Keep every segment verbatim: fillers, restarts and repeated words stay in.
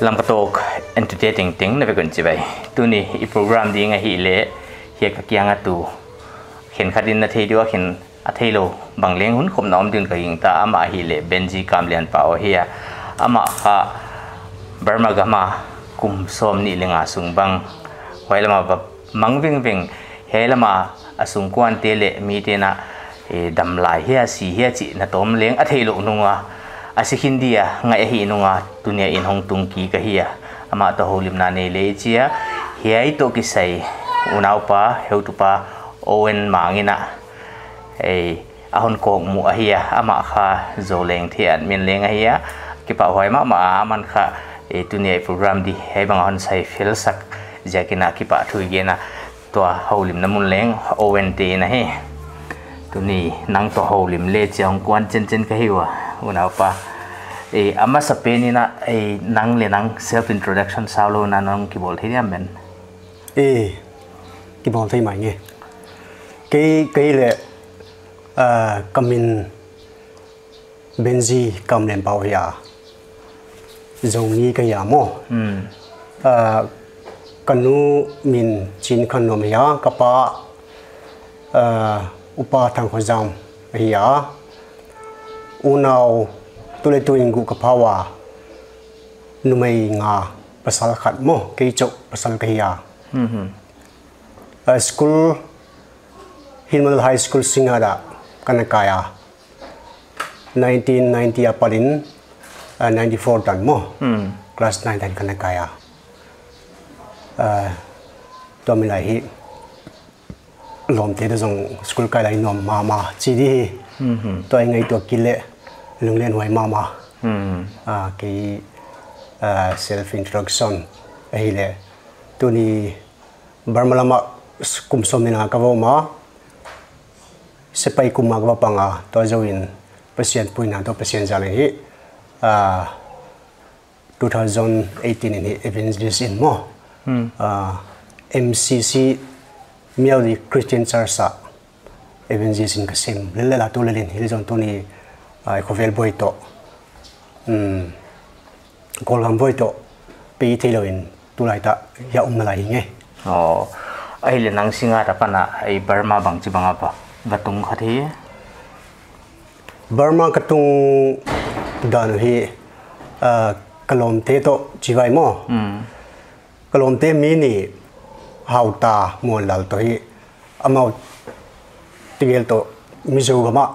Lamka Talk entertaining tengteng na vek un chibai. Tuni i program ding ahihleh, hiai ka kiang a tu khenkhat in na thei diua, khen a theilou bang leng hun khopna om ding ka gingta. Amah ahihleh Benji Kamlianpau ahi a. Amah kha Burma gam a kum sawmnih leh nga sung bang, huai lam a va mang vengveng, hiai lam a a sungkuante leh mite'n a, eh, dam lai hia, si hia chih na tawm leng a theihlouh nung a, a si khin dia ngaih ahih nung a, tuni a inn hong tung kik ahi a. Amah toh houlimna nei leh chia, hiai toh kisai unaupa, heutupa Owen Mang in a, eh, a hon kawkmuh ahi a. Amah kha Zoleng Thianmin leng ahi a. Kipahhuai mahmah a, aman kha, eh, tuni a i program di hiai bang a hon sai felsak ziakin a kipahthu i gen a. Tua houlimna mun leng Owen te'n ahi. Tuni nang toh houlim leh chiang kuan chenchen ka hi ua, unaupa. Eh, a masapen in a, eh, nang leh nang self introduction saulou na nang kibawl thei diam? Eh, kibawl thei mai nge. Kei, kei leh, ah, ka min Benji Kamlianpau ahi a. Zomi ka hi a maw. Hmm. Ah, ka nu min Chinkhannuam ahi a, ka pa, ah, Upa Thangkhozam ahi a. Unau tu leh tu in guk ka pha ua. Numei nga, pasal khat maw, kei chauh pasal ka hi a. Mhm. Ah, school, Hill Model High School Singngat ah ka na kai a. Nineteen ninety a pat in, ah, ninety-four tan maw. Hmm. Class nine tan ka na kai a. Ah, tua mi lai hi lawmte toh zong school kai lai nuam mahmah chi di hi. Mhm. Tua i ngaihtuah kei leh lunglen huai mahmah. Mhm. Ah, kei, ah, self introduction ahihleh, tuni Burma lam a kum sawmnih leh nga ka va om a, sepai kum a ka va pang a, tua zoh in Pasian puina toh Pasian zal in hi, ah, two thousand eighteen in hi evangelist in maw. Hmm. Ah, M C C, Myawaddy Christian Church ah evangelist in ka sem lellel a, tu lel in hi zong tuni, ah, khovel buai toh, hmm, Kawlgam buai toh pei theilou in tulai tak hiai ah om nalai hi nge. Oh, ahihleh nang Singngat apan a, ei Burma bangchibang a va, va tung kha thei? Burma ka tung dan uh hi, ah, ka lawmte toh chibai maw. Hmm. Ka lawmte mi nih Hauta Muanlal toh hi, amau tegel toh Mizo gam ah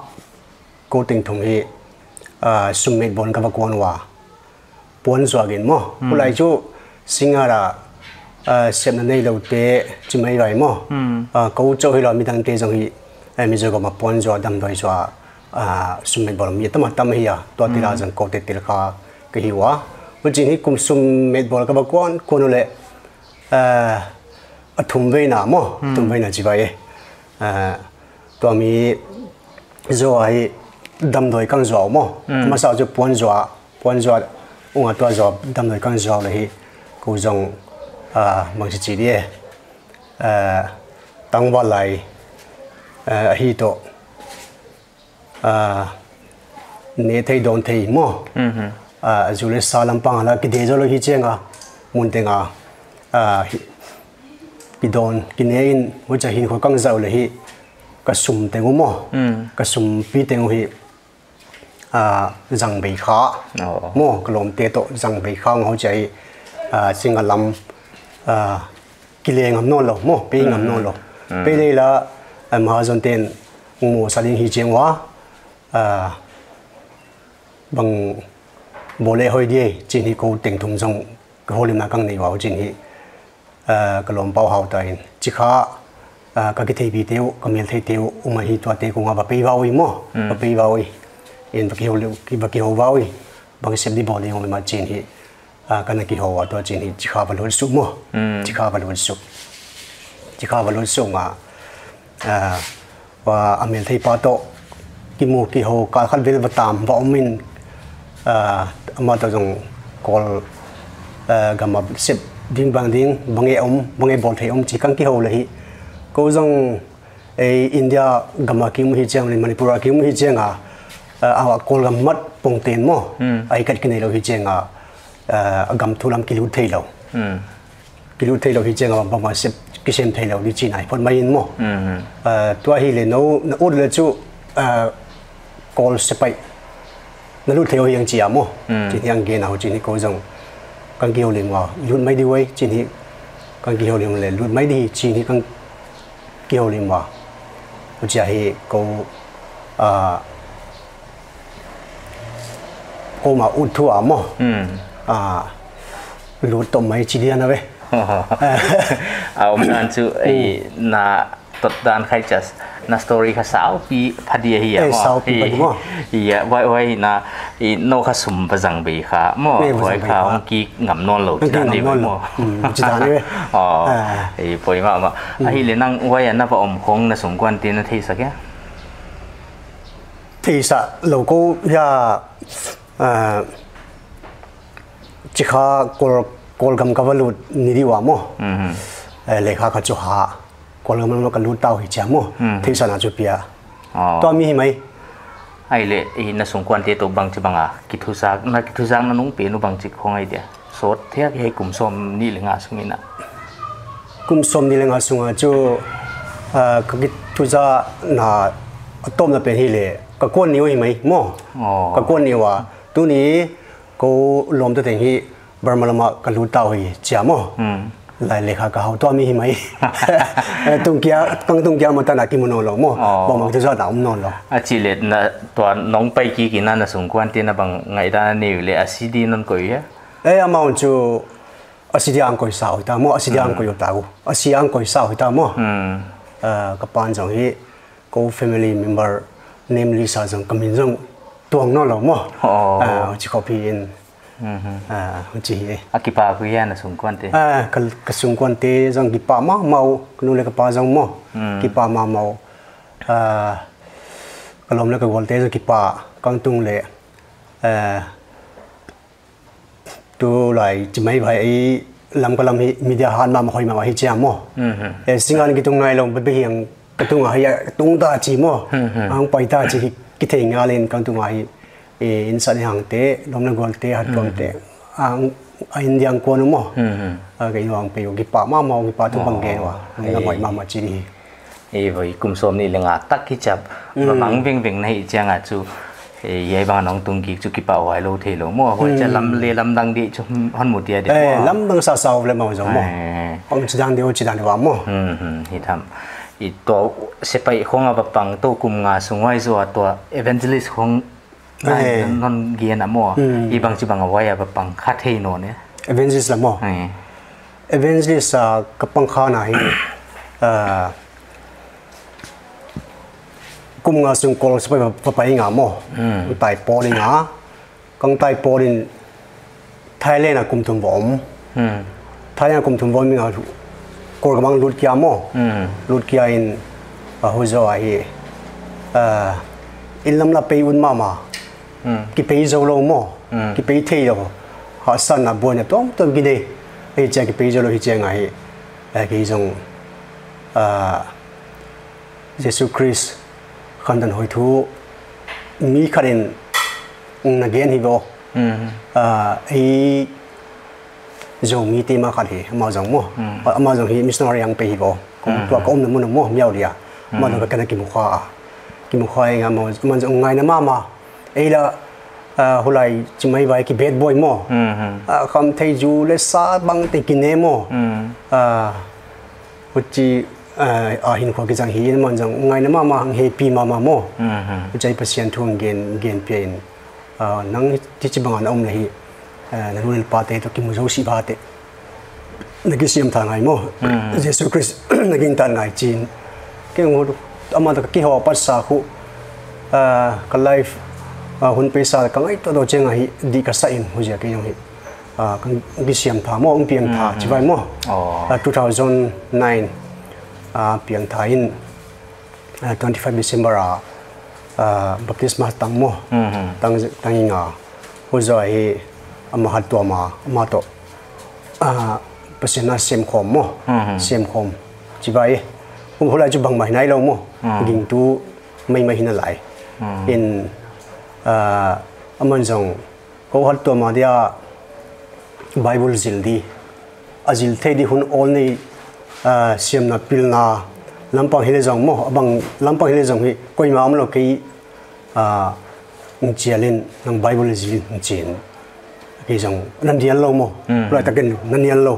kou teng thum hi, ah, summet bawl ka va kuan ua. Puan zuak in maw. Hmm. Hulai chu Singngat ah, ah, sepna neiloute chi mai vai maw. Hmm. Ah, kou chauh hilou midangte zong hi, eh, Mizo gam ah puan zuak, damdawi zuak, ah, summet bawl mi tam a tam hi a. Tua tel a, hmm, zong kou te tel kha ka hi ua. Huchiin hi kum summet bawl ka va kuan, kuan uleh, ah, a thum veina maw. Hmm. Thum veina chibai e. Ah, tua mi zaw a hi damdawi kang zuak maw. Hmm. Masa chu puan zuak, puan zuak, unga tua zuak damdawi kang zuak leh hi. Kou zong, ah, bangchi chi di e. Ah, tangval lai, ah, ahi toh. Ah, ne thei dawn thei maw. Mhm. Ah, zu leh sa lampang a la kide zou lou hi chiang a, mun teng a, ah, hi, kidawn, kine in, huchia hinkhua kang zau leh hi, ka sum teng uh maw. Mm. Ka sumpi teng uh hi, ah, zang bei kha. Oh. Maw, ka lawmte toh zang bei kha ngau chia hi, ah, Singngat lam, ah, kile ngam nawnlou maw, pei ngam nawnlou. Mm. Pei leh la, ah, mahajon ten ngmu sa ding hi chiang ua, ah, bang bawl leh hoih di e, chiin hi kou teng thum zong ka houlimna kang nei ua, chiin hi, ah, ka lawmpa u Hauta in, chi kha, ah, ka kitheipihte uh, ka meltheite uh, um ahi tuate kong a va pei ua ui maw, mm, va pei ua ui. In va kihou leh, va kihou ua ui. Bang sep di bawl ding om leh maw chiin hi, ah, ka na kihou a, tua chiin hi chi kha va lut suk maw. Mm. Chi kha va lut suk. Chi kha va lut suk a, ah, ua, a meltheipa toh kimu kihou kal khat vel va tam va om in, ah, amah toh zong Kawl, ah, gam a sep ding bang ding, bang e om, bang e bawl thei om chi kang kihou leh hi. Kou zong ei India gam a ki um hi chiang leh Manipur a ki um hi chiang a, ah, a Kawlgam mat pongte'n maw. Hmm. Ai kat kinei lou hi chiang a, uh, a gam thu lam kilut theilou. Kilut theilou hi chiang a bangmah sep, kisem theilou di chihna hi phot mai in maw. Uh, tua hileh nou, na ut leh chu, uh, Kawl sepaih na lut thei uh hiang chia maw. Chih hiang gen a hu chih hi kou zong. Kan kihoulim ua, lut mai di uai, chih hi. Kan kihoulim leh, lut mai di chih hi kan kihoulim ua. Hu chia hi kou, uh, kou mah ut thu a maw. Uh, lut toh mai chi dia na ve. A om dan chu, ei, na tot dan khai chas, na story kha saupi pha dia hi a maw. Saupi pha di maw. Hi a, uai, uai na, i nou kha sum va zang bei kha maw. Uai kha hong ki ngam nawn lou. Hong ki ngam nawn lou. Chi dan ni ve. Oh, i poi mahmah. Ahihleh nang uai a na va om khong na sungkuan te na theisa kei? Theisa lou kou ya, uh, chikha Kawl, Kawlgam ka va lut ni di ua maw. Eh, lekha kha chu ha. Kawlgam lam ka lut ta uh hi chia maw. Theisa na chu pia. Tua mi hi mai. Ahihleh, i na sungkuan te toh bangchi bang a kithuzak, na kithuzak na nung pen uh bangchi khong ai dia. Sawt thei a kei kum sawmnih leh nga sung in a. Kum sawmnih leh nga sung a chu, uh, ka kithuzak na a tawpna pen hileh. Ka kuan ni uh hi mai maw. Ka kuan ni ua. Tuni kou lawmte teng hi Burma lam a ka lut ta uh hi chia maw. Lai lekha ka hau tua mi hi mai. Tungkia, kang tungkia mah tan a kimu nawn lou maw. Bangmah kithuzak na om nawn lou. A chih leh na tua nong pai kik in a na sungkuan te na bang ngaihdan a nei uh leh a si di non koih hia? Eh, amau chu a si dia hong koih sa uh ta maw, a si dia hong koih uh ta uh. A si hong koih sa uh ta maw. Eh, ka pa'n zong hi kou family member name list a zong ka min zong tuang nawn lou maw. Ah, chi khop hi in. Ah, chi hi. A kipak uh hia na sungkuan te? Ah, ka, ka sungkuan te zong kipak mahmah uh, ka nu leh ka pa zong maw. Kipak mahmah uh. Ah, ka lawm leh ka gual te zong kipak, kang tung leh. Ah, tulai chi mai vai ei lam ka lam hi media hat mahmah hoi mahmah hi chia maw. Eh, singan kitung nai lou, bebe hiang ka tung a hi a tung ta chi maw. Hong pai ta chi hi kithei ngal in kang tung a hi. Eh, insan hang te, lawm leh gual te, hat tuam te. Ang, a India kuan uh maw. A kei nuang pe uh kipak mahmah, kipak tu bang gen ua. Hong na moi mahmah chi di hi. Ei voi kum sawmnih leh nga tak hi chap. Va mang vengveng na hi chiang a chu. Ei, ei bang nong tung kik chu kipak huai lou thei lou maw. Huai chia lam leh lamdang di chu hon mu tia di. Eh, lamdang sasa uh leh mau zong maw. Hong chi dan di uh chi dan di ua maw. Hi tham. I tua sepaih khong a va pang toh kum nga sung huai zoh a tua evangelist khong Ai, eh, non gen a maw. Hmm. I bangchi bang a huai a va pang kha thei nawn e. Evangelist la maw. Eh. Evangelist a ka pang kha na hi, ah, kum nga sung Kawl sepaih va, va pai nga maw. Hmm. Tai pawl in nga. Kang tai pawl in Thailand a kum thum va om. Hmm. Thailand a kum thum va om in a Kawlgam ah lut kia maw. Hmm. Lut kia in a hu zaw a hi. Ah, inn lam la pei un mahmah. Hmm. Kipei zou lou maw. Hmm. Kipei thei lou. Hahsatna buaina tuamtuam kinei. Hichia kipei zou lou hichia nga hi. Ah, kei zong, ah, Jesu Khrist khandan hoih thu mi khat in na gen hi vo. Hmm. Ah, ei Zomi te ma khat hi, amah zong maw. Hmm. Amah zong hi missionary hong pai hi vo. Hmm. Tua ka omna mun maw, Miao Lia. Hmm. Amah zong ka kena kimu kha a. Kimu kha e nga maw, amah zong ngaihna mahmah. Ei la, ah, hulai chi mai vai ki bad boy maw. Hmm, hmm. Ah, kham thei zu leh sa bang te kine maw. Hmm. Ah, Huchi, eh, a hinkhua kizang hi in amah zong ngaihna mahmah, happy mahmah maw. Mhm. Huchi a Pasian thu gen, gen pia in. Ah, nang hichi bang a na om leh hi, eh, na nu leh pa te toh kimu zou sih va te. Na kisiam tha ngai maw. Mhm. Jesu Khrist na gingta ngai chi in. Kei ngu, amah toh ka kihou pat sa khu, ah, ka life, ah, hun pei sa ka ngaihtuah deuh chiang a hi di ka sa in huchia kei zong hi. Ah, ka kisiam tha maw, hong piang tha, Mhm. chi vai maw. Oh. Ah, two thousand nine, ah, piang tha in, ah, twenty-five December a, ah, baptisma tang maw. Mhm. Tang, tang in nga. Huzaw hi, amah hat tuam a, amah toh. Ah, Pasian na sem khawm maw. Mhm. Sem khawm. Chi vai. Hum hulai chu bangmah hi nai lou maw. Mhm. Gingtu maimai hi na lai. Mhm. In, ah, amah zong Kou hat tuam a dia, Bible zil di, a zil thei di hun awl nei, ah, siamna pilna lampang hileh zong maw, a bang lampang hileh zong hi koimah omlou kei, ah, hong chial in, nang Bible zil in hong chi in. Kei zong na nial lou maw. Hmm. Huai tak in na nial lou.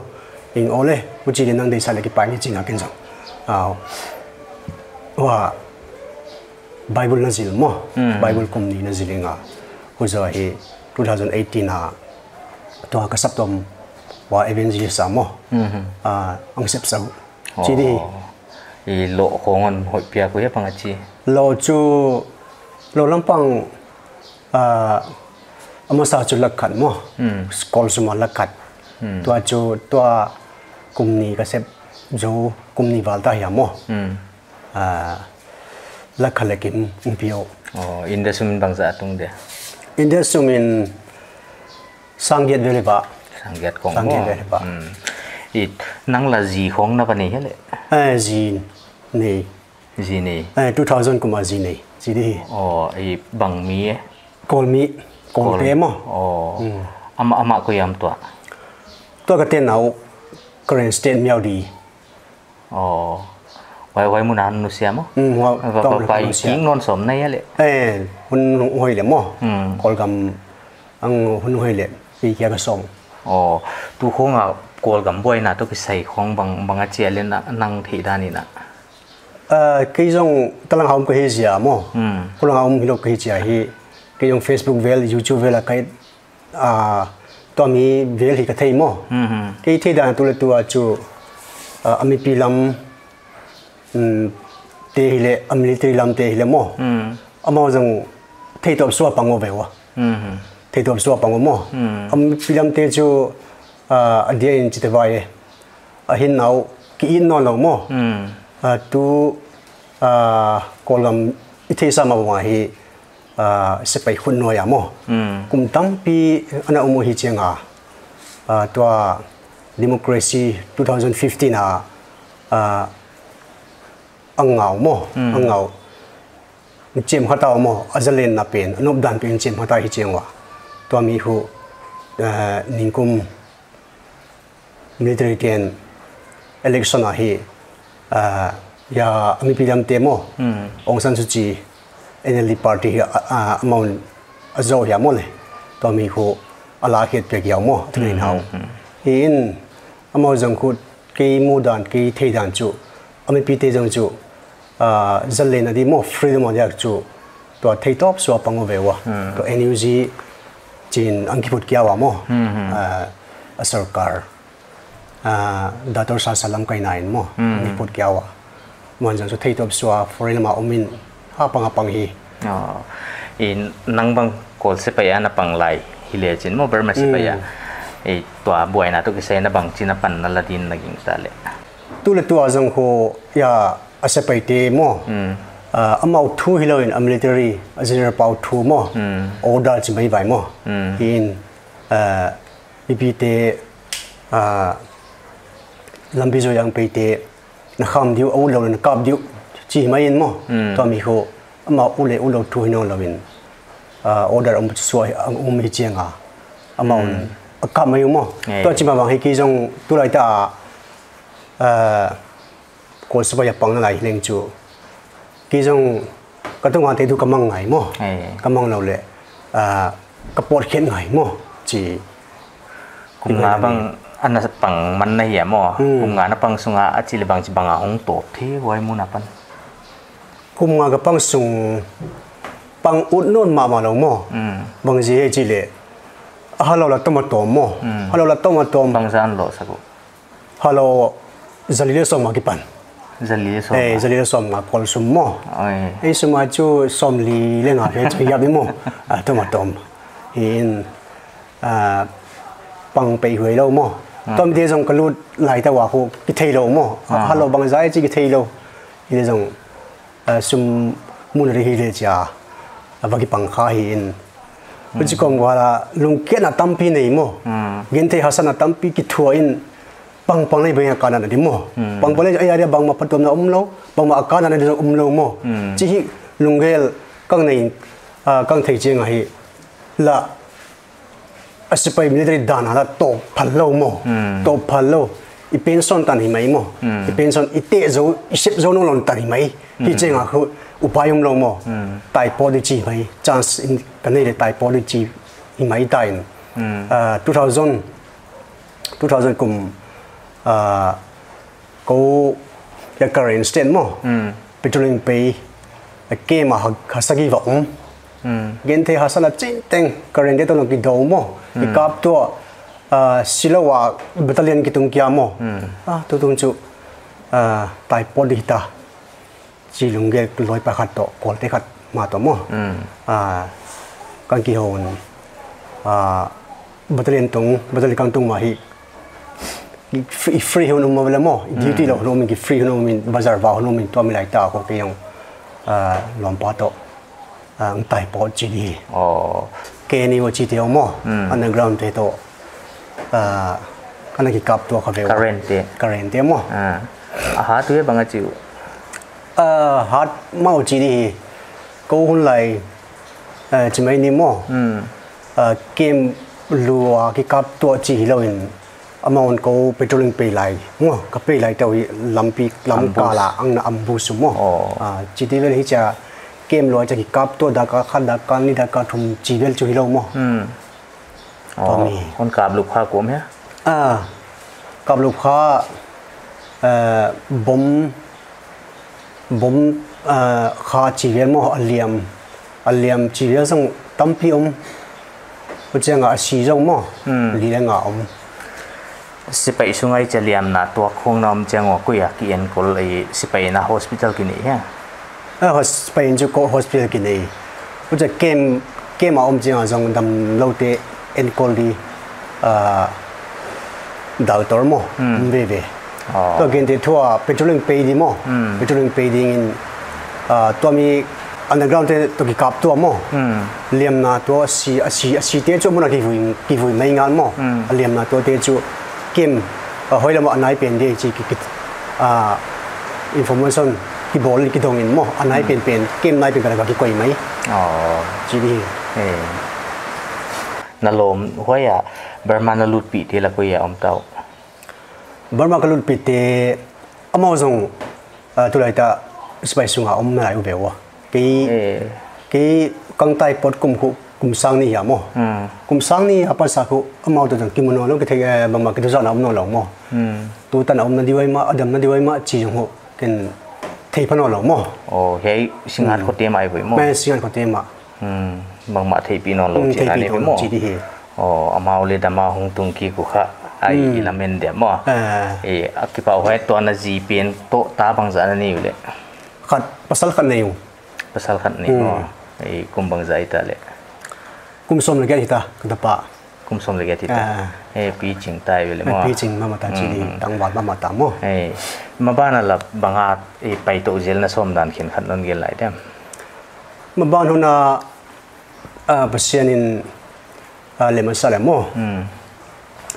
Ing aw le, huchi leh nang deihsak leh kipak ing chi in a ken zong. Ah, huai Bible na zil maw. Hmm. Bible kum nih na zil ing a. Huzaw hi two thousand eighteen a tua ka saptuam uah evangelist a maw. Hmm. Ah, hong sepsak uh. Chi di. Oh. I lo khong hon hoih piak uh hia bang a chi. Lo chu, lo lampang, ah, a masa chu lakh khat maw. Hmm. Kawl sum a lakh khat. Hmm. Tua chu, tua kum nih ka sep zou, kum nih val ta hia maw. Hmm. Ah, lakh khat leh kim hong pi uh. Oh, India sum in bangzah a tung dia? India sum in sang giat vel hi bah. Sang giat khong maw. Sang giat vel hi bah. Hmm. I, nang la zi khong na va nei hia leh? Eh, zi nei. Zi nei. Eh, two thousand kum a zi nei. Zi di. Oh, i bang mi e? Kawl mi. Kawl. Kawlte maw. Oh. Hmm. Amah, amah koi hiam tua? Tua ka tenna uh Karen State Myawaddy. Oh. Huai, huai mun a hon nusia maw? Hmm, huai, va, tua va, mun a hon nusia. Pai king non sawm na hia leh? Eh, hun hoih leh maw. Hmm. Kawlgam hong hun hoih leh, pi kia ka sawm. Oh, tu khong a Kawlgam buaina toh kisai khong bang, bang a chi a leh na, nang theih dan in a. Ah, kei zong talang a om ka hi zia maw. Hmm. Khua lang a om hilou ka hi zia hi. Kei zong Facebook vel, YouTube vel a ka et, ah, tua mi vel hi ka thei maw. Hmm, hmm. Kei theih dan tu leh tua chu, ah, a mipi lam, hmm, te hileh, a military lam te hileh maw. Hmm. Amau zong theitawp suah pang uh ve ua. Hmm. Theitawp suah pang uh maw. Hmm. A mipi lam te chu, ah, a dia in chite vai e. A hinna uh ki it nawn lou maw. Hmm. Ah, tu, ah, Kawlgam i theihsa mah bang a hi, ah, sepaih khut nuai a maw. Hmm. Kum tampi ana om uh hi chiang a. Ah, tua democracy two thousand fifteen a, ah, a ngau maw. Hmm. A ngau. Chiam kha ta uh maw, a zalenna pen, a nopdan pen chiam kha ta hi chiang ua. Tua mi khu, eh, ningkum military te'n election a hi, eh, ya, a mipi lam te maw. Hmm. Aung San Suu Kyi, N L D party hi, a, a, amau in a zou hia maw leh. Tua mi khu a la khiat piak hia maw, a thunei nau. Hmm, hmm, hmm. Hi in, amau zong khu kei mudan, kei theidan chu, a mipite zong chu, ah, zalenna di maw, freedom a diak chu, tua theitawp suah pang uh ve ua. Hmm. Tua N U G chin ang kiphut kia ua maw. Hmm, hmm. Ah, a sorkar, ah, Doctor Sasa lamkaina in maw, hmm, ang kiphut kia ua. Muan zong chu theitawp suah foreign lam a om in, a pang a pang hi. Oh. I nang bang Kawl sepaih a na pang lai hileh chin maw, Burma sepaih a. Hmm. I tua buaina toh kisai na bangchi na panna la din na gingta leh? Tu leh tua zong khu, ya, a sepaih te maw. Hmm. Ah, amau thu hilou in a military, a general pau thu maw. Hmm. Order chi mai vai maw. Hmm. Hi in, ah, mipite, ah, lampi zui a hong peite, na kham di uh, a utlou leh na kap di uh, chi mai in maw. Hmm. Tua mi khu, amau utlou, utlou thu hi nawn lou in, ah, order om suah, om hi chiang a. Amau, hmm, a kap mai uh maw. Eh. Tua chi mah bang hi kei zong tulai ta, ah, Kawl sepaih a pang na lai hileng chu. Kei zong ka tunga te tu ka mang ngai maw. Eh. Ka mang lou leh, ah, ka pawt khen ngai maw. Chi. Kum nga bang ana pang man na hia maw. Hmm. Kum nga na pang sung a, a chi leh bangchi bang a hong tawp thei huai mun a pan? Kum nga ka pang sung pang ut nawn mahmah lou maw. Hmm. Bangchi hia chi leh, a halou la tom a tom maw. Hmm. Halou la tom a tom. Bangzah a loh sak uh? Halou, zali leh sawm a kipan. Zali leh sawm a. Eh, zali leh sawm a Kawl sum maw. Oi. Eh, sum a chu sawmli leh nga hi chu hiam i maw. Ah, tom a tom. Hi in, ah, pang pei huai lou maw. Hmm. Tua mite zong ka lut lai ta ua khu kithei lou maw. Ah. Halou bangzah chi kithei lou. Hi leh zong, ah, sum mun ri hileh chia, ah, va kipang kha hi in. Hmm. Huchi kawm ua lungkiatna tampi nei maw. Hmm. Genthei haksatna tampi kithuah in pangpang leh bang a kana na di maw. Hmm. Pangpang leh a ya dia bangmah phattuamna om lou, bangmah a kana na di om lou maw. Hmm. Chi hi lunggel kang nei, ah, kang thei chiang a hi la a sipai military dan a la tawp phal lou maw. Hmm. Tawp phal lou. I pension tan hi mai maw. Hmm. I pension i teh zou, i sep zou nawn lou tan hi mai. Hmm. Hichiang a khu upai um lou maw. Hmm. Taipawt di chi mai. Chance in ka nei leh taipawt di chi hi mai ta in. Hmm. Ah, two thousand, two thousand kum, ah, kou ya Karen State maw. Hmm. Patrolling pei, a camp a ha, ha sagih va om. Hmm. Genthei ha sala chinteng, Karen te toh leng kidou maw. Hmm. Kikap tuah, ah, Siloa battalion kitung kia maw. Hmm. Ah, tutung chu, ah, taipawt di hita. Chi lunggel loi pakhat toh, Kawlte khat mah toh maw. Hmm. Ah, kan kihou un, ah, battalion tung, battalion kan tung mah hi. I free, i free hun um maw le maw. I duty lou hun um in, ki free hun um in, bazar va hun um in, tua mi lai ta ko ke yong, ah, lawmpa toh. Ah, ang taipawt chi di. Oh. K N U chi te maw. Hmm. Underground te toh. Ah, ana kikap tuah kha ve. Karen te. Karen te maw. Ah. A hat uh bang a chi uh. Ah, hat maw chi di. Kou hun lai, ah, chi mai ni maw. Hmm. Ah, camp lua kikap tuah chi hilou in. Amount kou patrolling pei lai. Maw, ka pei lai teuh hi lampi, lam ambush. Kal a, ang na ambush maw. Oh. Ah, chi di vel hichia camp lua chia kikap tuah dak a khat dak a ni dak a thum chi vel chu hilou maw. Hmm. Oh, kon kap lup kha kum hia? Ah, kap lup kha, eh, bom, bom, eh, kha chi vel maw, a liam, a liam chi vel sang tampi om. Huchiang a si zong maw, hmm, li le nga om. Sipai sunga i chia liamna tuak khong na om chiang ua koi a ki enkol i sipai na hospital ki nei hia? A hos-, sipai in chu ko hospital ki nei. Huchia camp, camp a om chiang a zong damlou te enkol di, ah, doctor maw, hmm, um veve. Oh. Tua gente thu a patrolling pei di maw. Hmm. Patrolling pei ding in, ah, tua mi underground te toh kikap tuah maw. Hmm. Liamna tua si, a si, a si te chu mun a kivui, kivui mai ngal maw. Hmm. A liamna tua te chu camp, ah, hoih lam a nai pen di chi ki, ki, ah, information kibawl kidong in maw. A nai, hmm, pen pen, camp nai pen pen a kikoi mai. Oh. Chi di. Eh. Na lawm huai a Burma na lutpih te la koi a om ta uh? Burma ka lutpih te amau zong, ah, tulai ta sipai sunga om nalai uh ve ua. Kei, eh, kei kang taipawt kum khu, kum sang ni hia maw. Hmm. Kum sang ni a pasa khu amau toh zong kimu nawn lou, kithei, eh, bangmah kithuzan a om nawn lou maw. Hmm. Tutan a om na di uai mah, a dam na di uai mah, chi zong khu ken thei pha nawn lou maw. Oh, hiai Singngat, hmm, khote mah ai ve maw. Mai Singngat khote mah. Hmm, bangmah theihpih nawn lou, hmm, chihna theihpih nei nawn lou maw. Chi di hi. Oh, amau le dam a hong tung kik uh kha. Ai, hmm, i lamen dia maw. Ah. Eh, a kipahhuai tua na zi pen toh ta bangzah na nei uh le? Khat, pasal khat nei uh. Pasal khat nei, hmm, maw. Eh, kum bangzah hita le? Kum sawm le giat hita, ka tapa. Kum sawm le giat hita. Ah. Eh, piching ta ve le maw. Piching mahmah ta chi di, hmm, hmm, tangval mahmah ta maw. Eh, maban a la bang a, eh, pai toh zel na sawm dan khenkhat non gen lai diam? Maban hun a, ah, Pasian in, ah, lem a sa le maw. Hmm.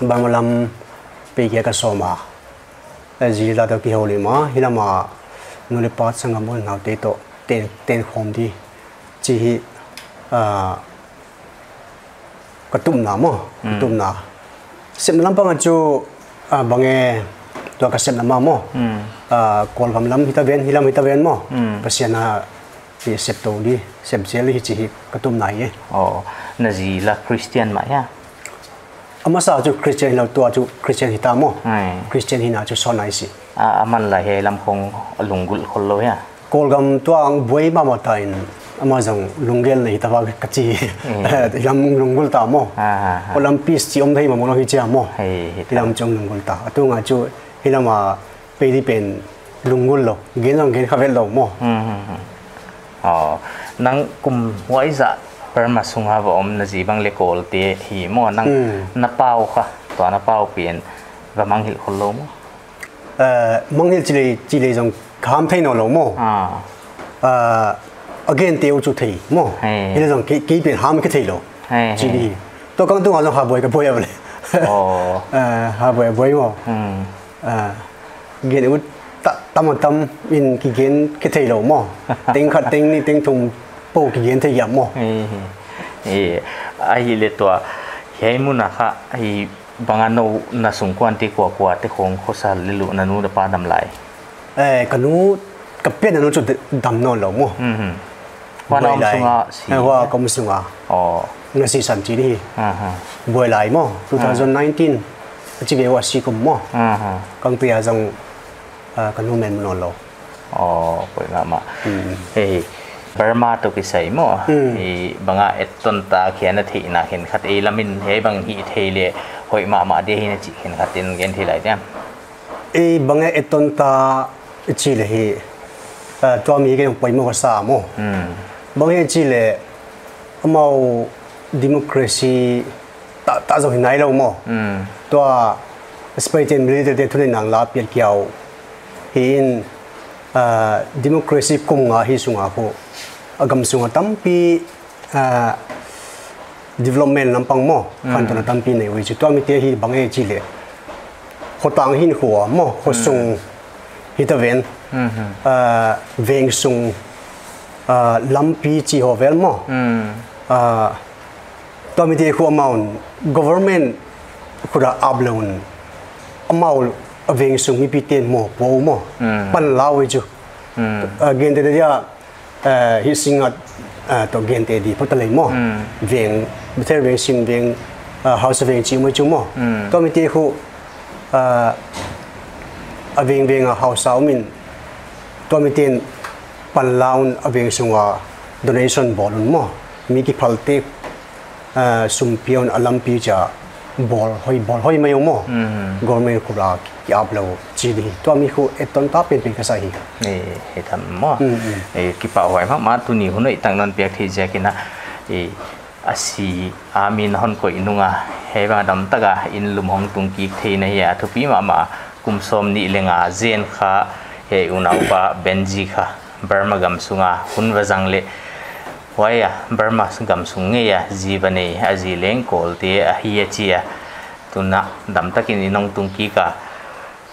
Bang lam pei kia ka sawm a. Eh, zi la toh kihou le maw, hi lam a nu le pa chang a maw naute toh ten, ten khawm di. Chi hi, ah, ka tupna maw, ka, hmm, tupna. Sepna lampang a chu, ah, bang e, tua ka sepna mah maw. Hmm. Ah, Kawlgam lam hita ven, hi lam hita ven maw. Hmm. Pasian a, hi sep tou di, sep zel hi chi hi ka tupna hi e. Oh, na zi la Christian mah hia? A masa chu Christian hilou, tua chu Christian hita maw. Ai. Christian hina chu sawn nai si. Ah, aman la hiai lam khong lunggulh khol lou hia? Kawlgam tua ang buai mahmah ta in, ama zong lunggel nei ta va ka chi. Hmm. Hi lam lunggulh ta maw. Ah, ah, ah. Kawlgam peace chi om thei mahmah lou hi chia maw. Hei, hi ta. Hi lam chu lunggulh ta. A tunga chu hi lam a pei di pen lunggulh lou. Gen zong gen kha vet lou maw. Hmm, hmm, hmm. Oh, nang kum huai zah Burma sunga va om, na zi bang le Kawlte hi maw, nang, hmm, na pau kha, tua na pau pen va mangngilh khol lou maw? Eh, mangngilh chi le, chi le zong ka ham thei nawn lou maw. Ah. Eh, a gente uh chu thei maw. Hei. Hi le zong kei, kei pen ham kithei lou. Hei, chi di. Hei. Tua kang tunga zong ha buai ka buai a ve le. Oh. Eh, ha buai buai maw. Hmm. Ah, gen ut ta, tam a tam in kigen kithei lou maw. Teng khat, teng nih, teng thum pou kigen thei hiam maw. Eh, eh, eh, ahihleh tua, Hiai mun a kha, hi bang a nou na sungkuan te kuakua te khong khosa leh lu na nu na pa dam lai? Eh, ka nu, ka pen a nu chu dam nawnlou maw. Mhm. Huan a om Buailai. Sunga si. Eh, huan ka om sunga. Oh. Na si san chi di hi. Aha. Buailai maw, two thousand nineteen. A chi ve ua si kum maw. Aha. Kang pia zong, ah, ka nu men nawnlou. Oh, poi mahmah. Hmm. Hei, Burma toh kisai maw. Hmm. Hei, bang a et ton ta khia na theihna khenkhat ei lam in hei bang hih theih leh hoih mahmah di hi na chih khenkhat in gen thei lai diam? Ei bang a et ton ta chi leh hi, ah, tua mi kei poimoh ka sa maw. Hmm. Bang a chi leh amau democracy ta, ta zong hi nailou maw. Hmm. Tua spy ten military te thuneihna la piak kiau. Hi in, ah, democracy kum nga hi sunga khu, a gam sunga tampi, ah, development lampang maw, hmm, khantouna tampi nei uh chi. Tua mite hi bang e chi leh, khotang hinkhua maw, khosung, hmm, hita ven. Hmm. Ah, veng sung, ah, lampi chi ho vel maw. Hmm. Ah, tua mite khu amau in government khut a ap lou in, amau a veng sung mipite maw, pua uh maw. Hmm. Pan la uh chi. Hmm. Ah, gente dia, ah, hi singa, ah, toh gente di pota lei maw. Hmm. Veng, Bethel veng, Sin veng, ah, Haosa veng chi maw chi maw. Hmm. Tua mite khu, ah, a veng veng a Haosa um in, tua miten pan la un a veng sunga donation bawl un maw. Mi kiphal te, ah, sum pia un a lampi chia bawl hoih, bawl hoih mai uh maw. Hmm. Government khut a ki ap lou chi di. Tua mi khu et ton ta penpen ka sa hi. Eh, hi tham maw. Hmm, hmm. Eh, kipahhuai mahmah tuni hun hoih tak non piak theih ziak in a. Eh, a si a mi na hon koih nung a, hei bang dam tak a in lum hong tung kik theihna hi a thupi mahmah. Kum sawmnih leh nga zen kha, hei unaupa Benji kha Burma gam sunga hun va zang leh, huai a Burma gam sung ngei a zi va nei, a zi leng Kawlte ahi a chi a. Tun a dam tak in in hong tung kik a,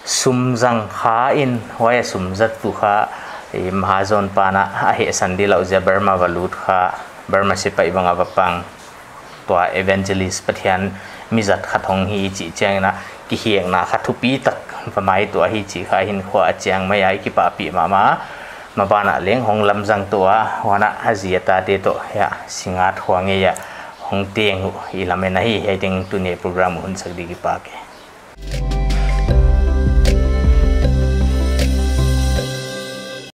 sum zang kha in, huai a sum zat tu kha, eh, mahajon pa na a hehsan di lou ziak Burma va lut kha, Burma sepaih bang a va pang. Tua evangelist Pathian mi zat khat hong hi chih chiang in a, kihekna kha thupi tak va mai tuah hi chih kha hinkhua a chiang mai a, i kipahpih mahmah. Maban ah leng hong lamzang tuah a, huan a a zi a tate toh, ya, Singngat khua ngei a hong teng uh i lamen ahi. Hiai teng tuni program hun sak di kipak e.